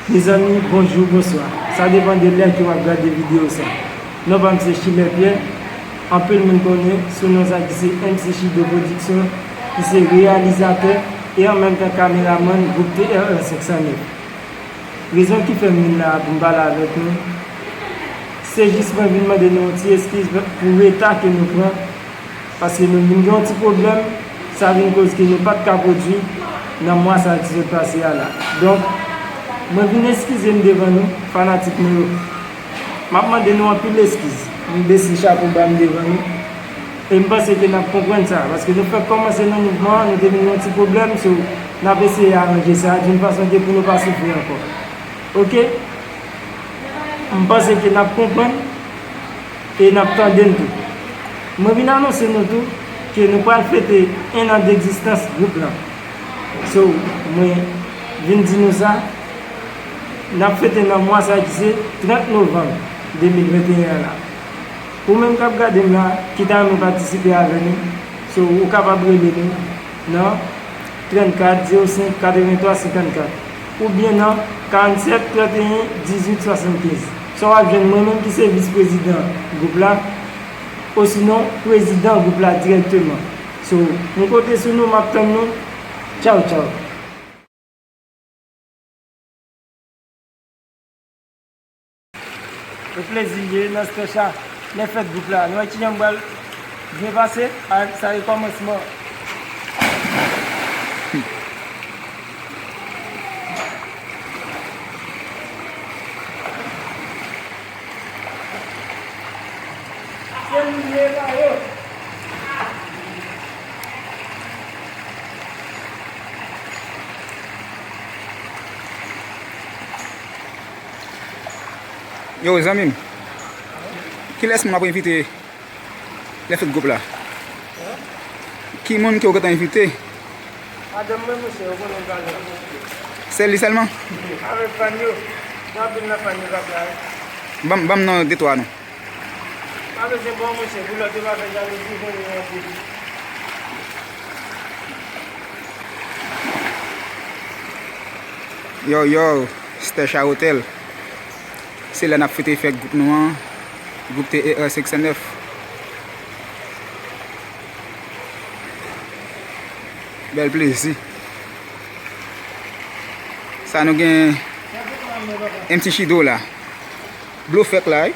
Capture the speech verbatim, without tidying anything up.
Mezanmi, bonjou, bonswa. Sa depann de lè ke w ap gade videyo sa. Non pa m se Chimè Pyè. Anpil moun konnen sou non sa ki se M C Chido Production, ki se reyalizatè e an menm tan kameramann gwoup T R R senk san nèf. Rezon ki fè m vin la a pou m pale avèk nou, se jis mwen vin mande nou yon ti eskiz pou reta ke nou pran, paske nou vin gen yon ti pwoblèm, sa vin koz ke nou pa t ka pwodui nan mwa sa ki sot pase a la. Donk, mwen vin eskize m devan nou, fanatik nou yo. M ap mande nou anpil eskiz. M bese chapo ba m devan nou. E m panse ke n ap konprann sa, paske nou fèk kòmanse nan mouvman an, nou te vin gen yon ti pwoblèm, so n ap eseye aranje sa, d'une façon ke pou nou pa soufri ankò. Oke? M panse ke n ap konprann e n ap tande n tou. Mwen vin anonse nou tou ke nou pral fete en an degzistans gwoup lan. So, mwen vin di nou sa, n ap fete nan mwa sa ki se trant novanm de mil venteyen an la. Ou menm k ap gade m la, ki ta renmen patisipe avè nou, so, ou kapab rele nou nan trannkat zewo senk katrevenntwa senkannkat oubyen nan karannsèt tranteyen dizuit swasannkenz. Sa w ap jwenn mwen menm ki se vis prezidan gwoup la, osinon prezidan gwoup la dirèkteman. So, m konte sou nou, m ap tann nou. Tchaw, tchaw. E plezi l ye nan stèch la, lè fèt gwoup la. Nou wè kijan m pral byen pase, a, sa e kòmansman. Se moun ye pa yo. Yo, zanmi m, kilès moun ap envite lè fèt gwoup la? Ki moun ke w gentan envite? Madanm mwen, monchè, ou konnen m pa lwen. Sèl li sèlman? Avèk fan yo. Gen anpil nan fan yo k ap la wi. Ban m, ban m non de twa non. Pa bezwen bon, monchè, pou lòt yo pa fè jalouzi, ou konnen yo anpil. Yo, yo, Stècha Hotel. Se la n ap fete fèt gwoup nou an, gwoup T R R senk san nèf. Bèl plezi. Sa nou gen M C Chido la. Blofèk la, wi.